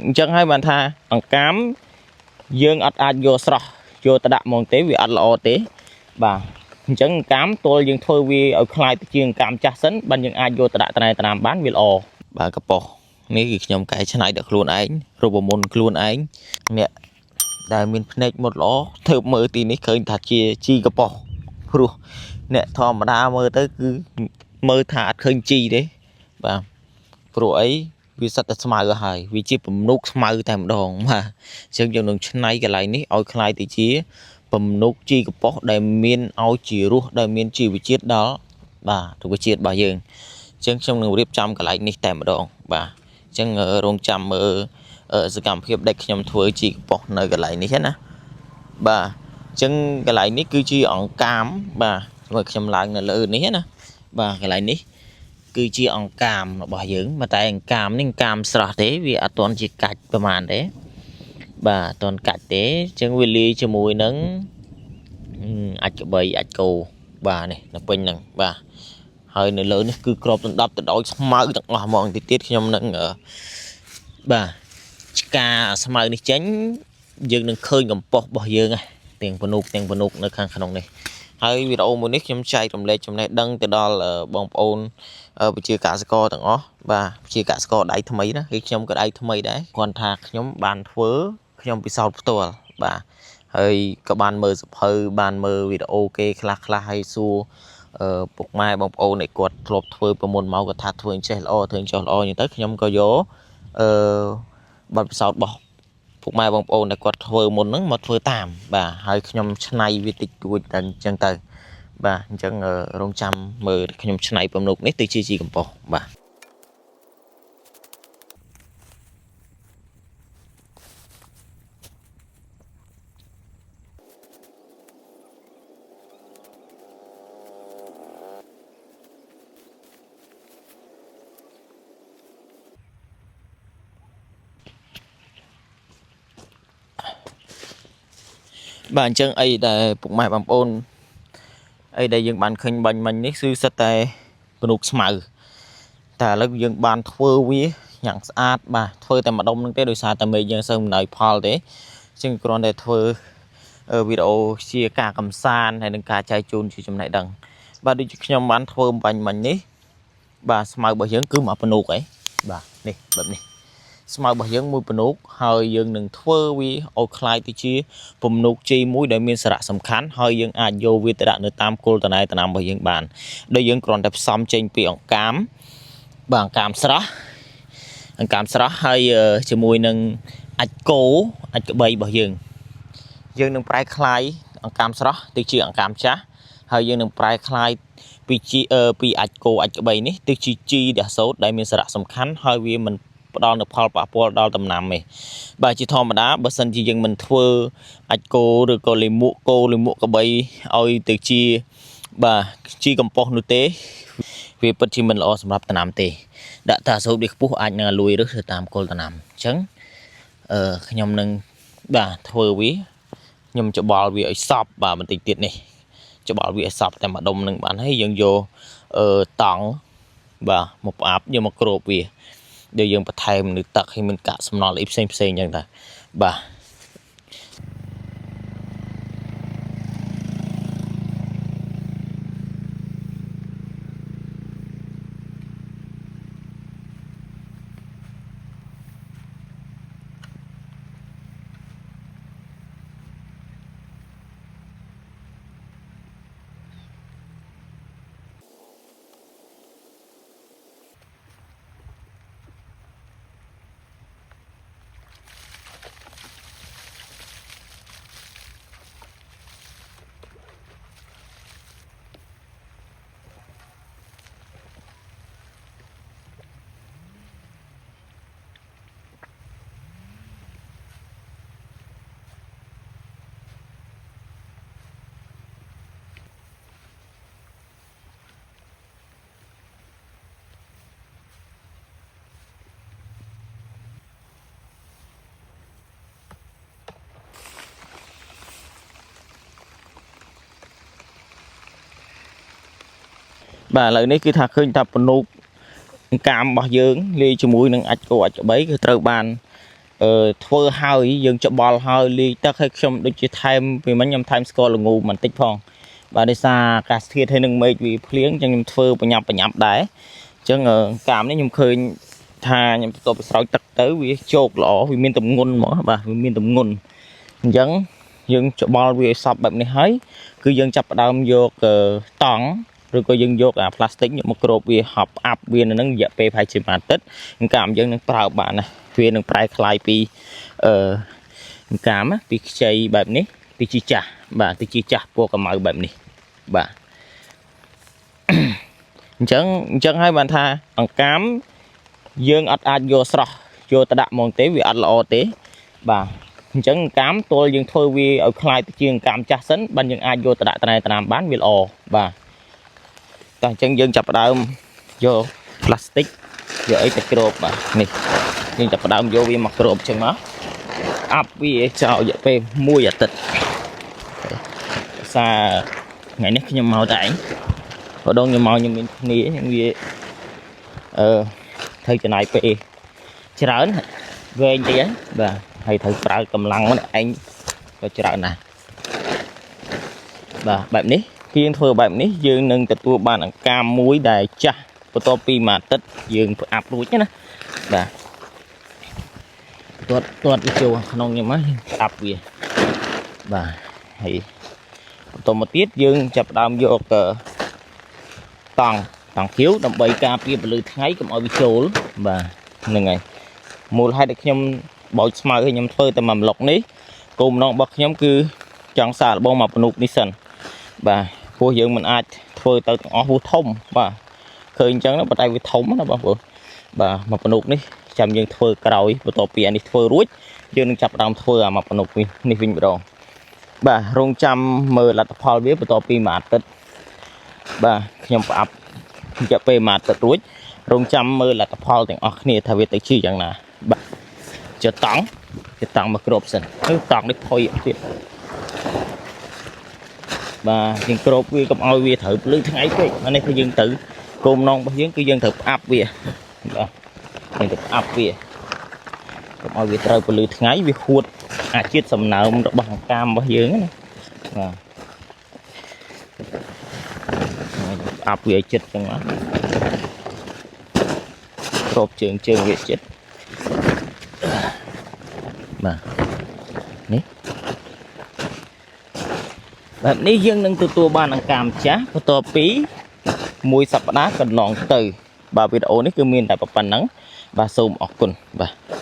អញ្ចឹងហើយបានថាអង្កាមយើងអត់អាចយកស្រស់យកទៅដាក់ហ្មងទេវាអត់ល្អទេបាទអញ្ចឹងអង្កាមទល់យើងធ្វើវាឲ្យคล้ายទៅជាអង្កាមចាស់សិនបានយើងអាចយកទៅដាក់ត្រែត្រាំបានវាល្អបាទកប៉ុសនេះគឺខ្ញុំកែច្នៃដល់ខ្លួនឯងរូបមន្តខ្លួនឯងអ្នកដែលមានភ្នែកមុតល្អធ្វើមើលទីនេះឃើញថាជាជីកប៉ុសព្រោះអ្នកធម្មតាមើលទៅគឺមើលថាអត់ឃើញជីទេបាទព្រោះអីវាសិតតែស្មៅហើយវាជាពំនូកស្មៅតែម្ដងបាទអញ្ចឹងយើងនឹងឆ្នៃកន្លែងនេះឲ្យคล้ายទៅជាពំនូកជីកប៉ុសដែលមានឲ្យជារសដែលមានជីវជាតិដល់បាទរុក្ខជាតិរបស់យើងអញ្ចឹងខ្ញុំនឹងរៀបចំកន្លែងនេះតែម្ដងបាទអញ្ចឹងរងចាំមើលសកម្មភាពដែលខ្ញុំធ្វើជីកប៉ុសនៅកន្លែងនេះណាបាទអញ្ចឹងកន្លែងនេះគឺជាអង្កាមបាទមើលខ្ញុំឡើងនៅលើនេះណាបាទកន្លែងនេះគឺជាអង្កាមរបស់យើងតែអង្កាមនេះអង្កាមស្រស់ទេវាអត់ទាន់ជាកាច់ប្រហែលទេបាទអត់ទាន់កាច់ទេអញ្ចឹងវាលាយជាមួយនឹងអាចក្បីអាចគោបាទនេះនៅពេញហ្នឹងបាទហើយនៅលើនេះគឺក្របដណ្ដប់ទៅដោយស្មៅទាំងអស់ហ្មងតិចទៀតខ្ញុំនឹងបាទឆ្កាស្មៅនេះចេញយើងនឹងឃើញកំប៉ុសរបស់យើងទាំងពនុកទាំងពនុកនៅខាងក្នុងនេះហើយវីដេអូមួយនេះខ្ញុំចែករំលែកចំណេះដឹងទៅដល់បងប្អូនប្រជាកសិករទាំងអស់បាទប្រជាកសិករដៃថ្មីណាគឺខ្ញុំក៏ដៃថ្មីដែរគ្រាន់ថាខ្ញុំបានធ្វើខ្ញុំពិសោធន៍ផ្ទាល់បាទហើយក៏បានមើលសភៅបានមើលវីដេអូគេខ្លះខ្លះហើយសួរពុកម៉ែបងប្អូនដែលគាត់ធ្លាប់ធ្វើពីមុនមកគាត់ថាធ្វើអញ្ចេះល្អធ្វើអញ្ចោះល្អអញ្ចឹងទៅខ្ញុំក៏យកអឺបទពិសោធន៍របស់ពុកម៉ែបងប្អូនដែលគាត់ធ្វើមុនហ្នឹងមកធ្វើតាមបាទហើយខ្ញុំច្នៃវាតិចតួចតែអញ្ចឹងទៅបាទអញ្ចឹងរងចាំមើលខ្ញុំច្នៃពំនុកនេះទៅជាជីកំប៉ុសបាទបាទអញ្ចឹងអីដែលពុកម៉ែបងប្អូនអីដែលយើងបានឃើញបាញ់មិញនេះគឺសិតតែពនុកស្មៅតែឥឡូវយើងបានធ្វើវាយ៉ាងស្អាតបាទធ្វើតែម្ដុំហ្នឹងទេដោយសារតែមេឃយើងសូវមិនឲ្យផលទេអញ្ចឹងគ្រាន់តែធ្វើវីដេអូជាការកំសាន្តហើយនឹងការចែកជូនជាចំណេះដឹងបាទដូចជាខ្ញុំបានធ្វើបាញ់មិញនេះបាទស្មៅរបស់យើងគឺមកពនុកអីបាទនេះបែបនេះស្មៅរបស់យើងមួយពនុកហើយយើងនឹងធ្វើវាឲ្យคล้ายទៅជាពំនុកជីមួយដែលមានសារៈសំខាន់ហើយយើងអាចយកវាទៅដាក់នៅតាមគល់តណែតំណាំរបស់យើងបានដោយយើងគ្រាន់តែផ្សំចេញពីអង្កាមបាទអង្កាមស្រស់អង្កាមស្រស់ហើយជាមួយនឹងអាចគោអាចក្បីរបស់យើងយើងនឹងប្រែក្លាយអង្កាមស្រស់ទៅជាអង្កាមចាស់ហើយយើងនឹងប្រែក្លាយពីជីពីអាចគោអាចក្បីនេះទៅជាជីដាសូតដែលមានសារៈសំខាន់ហើយវាមិនផ្ដល់នូវផលប៉ះពាល់ដល់ដំណាំទេបាទជាធម្មតាបើសិនជាយើងមិនធ្វើអាចគោឬក៏លាមកគោលាមកក្បីឲ្យទៅជាបាទជីកំប៉ុសនោះទេវាពិតជាមិនល្អសម្រាប់ដំណាំទេដាក់តាសូតវាខ្ពស់អាចនឹងលួយរឹសទៅតាមគល់ដំណាំអញ្ចឹងខ្ញុំនឹងបាទធ្វើវាខ្ញុំច្បល់វាឲ្យសប់បាទបន្តិចទៀតនេះច្បល់វាឲ្យសប់តែម្ដុំនឹងបានហើយយើងយកតង់បាទមកផ្អាប់យកមកគ្របវាដែលយើងបន្ថែមនៅទឹកឲ្យមានកាកសំណល់អីផ្សេងផ្សេងអញ្ចឹងតាបាទបាទឥឡូវនេះគឺថាឃើញថាពនុកអង្កាមរបស់យើងលាយជាមួយនឹងអាចគោអាចក្បីគឺត្រូវបាន ធ្វើហើយយើងច្បល់ហើយលាយទឹកឲ្យខ្ញុំដូចជាថែមពីមិញខ្ញុំថែមស្ករល្ងបន្តិចផងបាទដោយសារអាកាសធាតុហើយនឹងមេឃវាភ្លៀងអញ្ចឹងខ្ញុំធ្វើបញ្ញាប់បញ្ញាប់ដែរអញ្ចឹងកាមនេះខ្ញុំឃើញថាខ្ញុំទទួលទៅស្រោចទឹកទៅវាជោគល្អវាមានទម្ងន់ហ្មងបាទវាមានទម្ងន់អញ្ចឹងយើងច្បល់វាឲ្យសព្វបែបនេះហើយគឺយើងចាប់ផ្ដើមយកតង់ឬក៏យើងយកអាផ្លាស្ទិកយកមកគ្របវាហប់អាប់វានៅនឹងរយៈពេលប្រហែលជាមួយអាទិត្យកាមយើងនឹងប្រើបានណាវានឹងប្រែក្លាយពីអឺកាមពីខ្ចីបែបនេះទៅជាចាស់បាទទៅជាចាស់ពណ៌កម្ៅបែបនេះបាទ អញ្ចឹងហើយបានថាអង្កាមយើងអត់អាចយកស្រស់យកទៅដាក់ហ្មងទេវាអត់ល្អទេបាទអញ្ចឹងអង្កាមទល់យើងធ្វើវាឲ្យក្លាយទៅជាអង្កាមចាស់សិនបានយើងអាចយកទៅដាក់ត្រែត្រាំបានវាល្អបាទតោះអញ្ចឹងយើងចាប់ផ្ដើមយកផ្លាស្ទិកយកអីទៅគ្របបាទនេះយើងចាប់ផ្ដើមយកវាមកគ្របអញ្ចឹងមកអាប់វាចោលរយៈពេលមួយអាទិត្យសារថ្ងៃនេះខ្ញុំមកតែឯង ម្ដងខ្ញុំមកខ្ញុំមានគ្នាខ្ញុំវាអឺត្រូវចំណាយពេលច្រើនវែងតិចហ្នឹងបាទហើយត្រូវប្រើកម្លាំងម្នាក់ឯងក៏ច្រើនដែរបាទបែបនេះគឺយើងធ្វើបែបនេះយើងនឹងទទួលបានអង្កាមមួយដែលចាស់បន្ទាប់ពីមួយអាទិត្យយើងផ្អាប់រួចណាបាទទាត់ទាត់វាចូលក្នុងខ្ញុំហ្នឹងផ្អាប់វាបាទហើយបន្តមកទៀតយើងចាប់ផ្ដើមយកតង់តង់ខៀវដើម្បីការពារពន្លឺថ្ងៃកុំឲ្យវាចូលបាទហ្នឹងហើយមូលហេតុដែលខ្ញុំបោចស្មៅឲ្យខ្ញុំធ្វើតែមួយប្លុកនេះគោលបំណងរបស់ខ្ញុំគឺចង់សាកល្បងមកពនុកនេះសិនបាទព្រោះយើងមិនអាចធ្វើទៅទាំងអស់ព្រោះធំបាទឃើញអញ្ចឹងប៉ុន្តែវាធំណាបងប្អូនបាទមកពនុកនេះចាំយើងធ្វើក្រោយបន្ទាប់ពីអានេះធ្វើរួចយើងនឹងចាប់ផ្ដើមធ្វើអាមកពនុកនេះវិញម្ដងបាទរងចាំមើលលទ្ធផលវាបន្ទាប់ពីមួយអាទិត្យបាទខ្ញុំផ្អាប់រយៈពេលមួយអាទិត្យរួចរងចាំមើលលទ្ធផលទាំងអស់គ្នាថាវាទៅជាយ៉ាងណាបាទចតង់ចតង់មកគ្របសិនគឺតង់នេះផុយទៀតបាទយើងគ្របវាកុំឲ្យវាត្រូវភ្លឺថ្ងៃពេកអានេះគឺយើងត្រូវគោលបំណងរបស់យើងគឺយើងត្រូវផ្អាប់វាបាទយើងត្រូវផ្អាប់វាកុំឲ្យវាត្រូវពន្លឺថ្ងៃវាហួតអាជាតិសំណើមរបស់អង្កាមរបស់យើងណាបាទផ្អាប់វាឲ្យចិត្តចឹងមកគ្របជើងជើងវាចិត្តបាទនេះបែបនេះយើងនឹងទទួលបានអង្កាមចាស់បន្ទាប់ពីមួយសប្តាហ៍កន្លងទៅបាទវីដេអូនេះគឺមានតែប៉ុណ្ណឹងបាទសូមអរគុណបាទ។